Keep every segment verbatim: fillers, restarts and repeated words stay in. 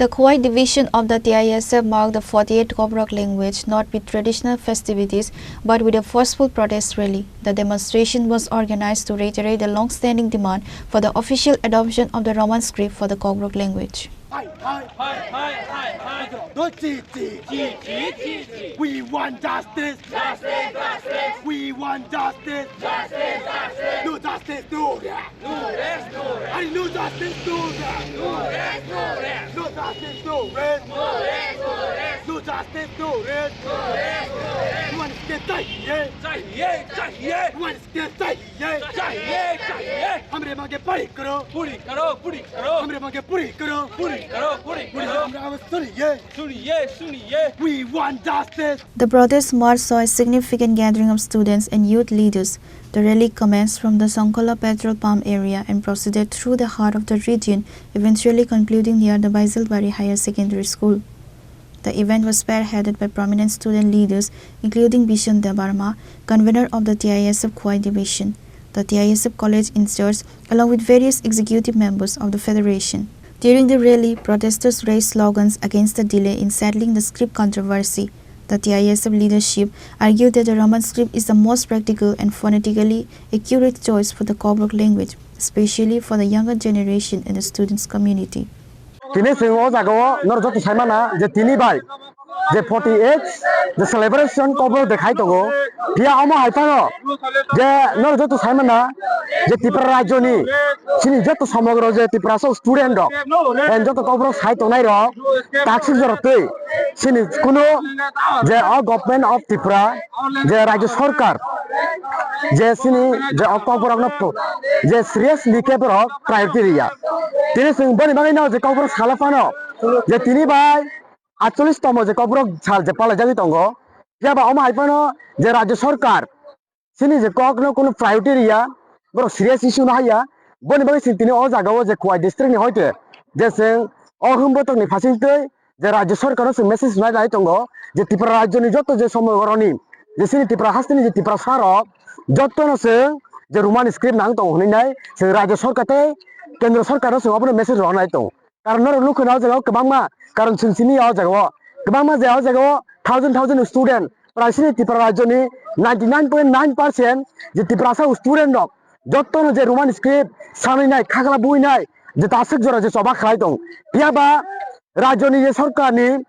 The Khowai division of the T I S F marked the forty-eighth Kokborok language, not with traditional festivities, but with a forceful protest rally. The demonstration was organized to reiterate the long-standing demand for the official adoption of the Roman script for the Kokborok language. Hi, hi, hi, hi, hi, hi. Don't cheat, cheat. Cheat, cheat, cheat, cheat. We want justice. Justice, justice. We want justice. Justice, justice. No justice, no rest. No rest, no rest. I no justice, no rest. No rest, no rest. No justice, no rest. No rest, no rest. No justice, no rest. No rest, no rest. We want justice, चाहिए. चाहिए, चाहिए. We want justice, चाहिए. चाहिए, चाहिए. हमरे मांगे पूरी करो। पूरी करो, पूरी करो। हमरे मांगे पूरी करो। पूरी करो, पूरी करो। हमारा आवाज सुनिए। सुनिए, सुनिए। We want justice. The protest march saw a significant gathering of students and youth leaders. The rally commenced from the Songkhola petrol pump area and proceeded through the heart of the region, eventually concluding near the Baijalbari Higher Secondary School. The event was spearheaded by prominent student leaders, including Bishan Debbarma, convener of the T I S F Khowai Division, the T I S F college in charge, along with various executive members of the federation. During the rally, protesters raised slogans against the delay in settling the script controversy. The T I S F leadership argued that the Roman script is the most practical and phonetically accurate choice for the Kokborok language, especially for the younger generation and the students' community. Tini chwng o jaga o norok joto sai mana je tini bai je forty-eight je celebration Kokborok de khai tongo. Phiya omo hai phano je norok joto sai mana je Tripura rajyo ni chini joto somogro je Tiprasa student rok, en joto Kokborok sai tongnai rok taksik jorok twi chini kunu je o Government of Tripura je rajyo sorkar je chini je o Kokborok no je seriously khe borok priority riya. Tini chwng boni bagwi no je Kokborok sala phano je tini bai atchollish tomo je Kokborok sal je palai jagwi tongo. Phiya ba omo hai phano je rajyo sorkar chini je kok no kunu priority riya, borok serious issue no haya. Boni bagwi chwng tini o jaga o je Khowai district ni hoite je chwng o hwnbotokni phasing twi je rajyo sorkar no chwng message rwnai lai tongo je Tripura rajyo ni joto je somogoroni je chini Tripura haste ni je Tiprasa rok joto no chwng je Roman script nang tongo hwnwi nai chwng rajyo sorkar tei kendro sorkar no chwng obono message rwnai tongo. Karon norok nukho na o jaga o kwbangma karon chwng sini ya o jaga o kwbangma je o jaga o thousand thousand student prai chini Tripura rajyo ni ninety nine point nine percent je Tiprasa student rok joto no je Roman script sanwi nai khakla bui nai je taswk jora je choba khlai tong. Phiya ba rajyo ni je sorkar ni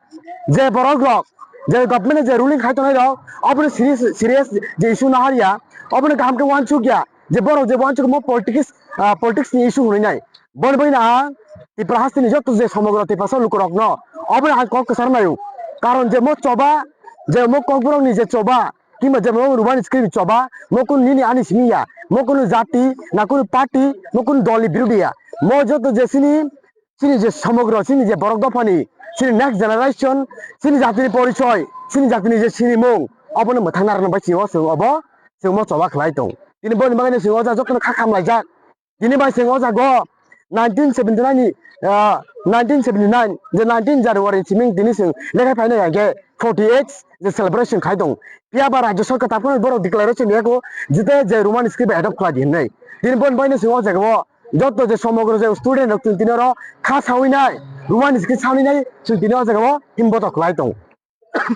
je borok rok je government ni je ruling khai tongnai rok obono serious serious je issue no hariya obono kaham khe uansuk ya je borok je uansuk mo politics ah, politics ni issue hwnwi nai. Boni bagwi no ang Tripura haste ni joto je somogro Tiprasa lukurok no obono ang kok kwchar maio. Karon je mo choba je mo Kokborok ni je choba kimba je mo Roman script ni choba mo kunu nini ani simi ya mo kunu jati na kunu party mo kunu dol ni birodhi ya mo joto je chini chini je somogro chini je borok dophani chini next generation chini jatini porichoi chini jatini je sinimung obono mwthang narwkna bai chini o chwng obo chwng mo choba khlai tong. Tini boni bagwi no chwng o jaga jotono kha khamlaijak. Tini bai chwng o jaga o nineteen seventy nine ni ah, nineteen seventy nine je nineteen January siming tini chwng lekhai phainai hwnkhe forty eight je celebration khai tong. Phiya ba rajyo sorkar taphano borok declaration yako jete je Roman script adopt khlai di hinwi. Tini boni bagwi no chwng o jaga o joto je somogro je student rok chwng tini oro kha sawi nai, Roman script sawi nai chwng tini o jaga o himbotok khlai tong.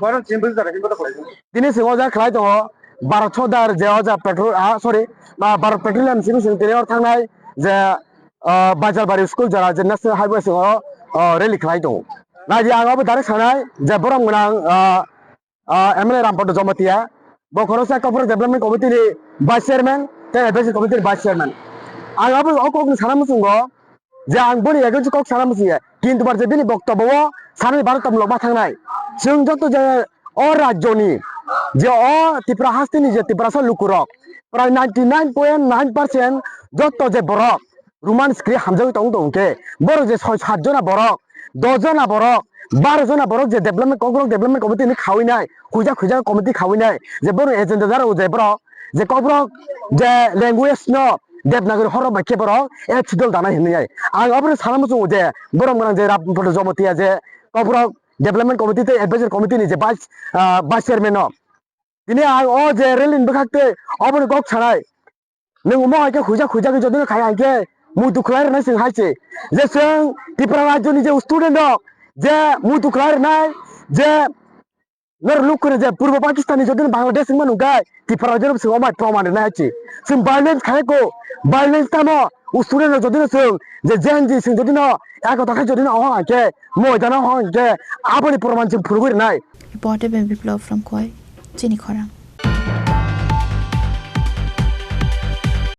Bono chini bwswk jora himbotok khlai tong. Tini chwng o jaga khlai tongo Bharat Sodar je o jaga petrol ah sorry ah, Bharat Petroleum simi chwng tini oro thangnai je ah, Bajalbari school jora je national highway chwng oro ah, rally khlai tongo. Naidi ang abo direct sanai je borok gwnang ah, ah, M L A Rampada Jamatia, bo khoroksa Kokborok Development Committee ni Vice Chairman tei Advisory Committee ni Vice Chairman. Ang abo o kokni sana muchungo je ang boni against kok sana muchungo, kintu bar je bini boktobbo o sanani baro tomlok ma thangnai. Chwng joto je o rajyoni je o Tripura hasteni je Tiprasa lukurok prai ninety nine point nine percent joto je borok Roman script hamjagwi tong tong khe borok je soi sat jona borok, dos jona borok, baro jona borok je development, Kokborok development committee ni khawi nai, khuja khuja committee khawi nai, je borok agenda dara o je borok je Kokborok je language no Devanagari horrok bai khe borok a chudol danai hinwi ai. Ang obono sana muchungo je borok gwnang je Rampada Jamatia je Kokborok development committee tei advisory committee ni je vice, ah, vice chairman no tini ang o je rally ni bwkhak tei obono kok sanai. Nwng omo hai khe khuijak khuijak khe jotoni khai hai khe muitu khlai rwnai chwng hai se. Je chwng Tripura rajyo ni je student rok je muitu khlai rwnai, je nor luk kheno je Purbo Pakistan ni jodi no Bangladesh wngma nung khe Tripura jodi no chwng omai proman rwnai hai chi. Chwng violence khai ko, violence tamo, u student rok jodi no chwng je Gen Z chwng jodi no ekota khai jodi no hong hang khe, moidano hong hang khe, aboni proman chwng phurugwi rwnai. Reporter Ben Biplab from Khowai, chini khorang.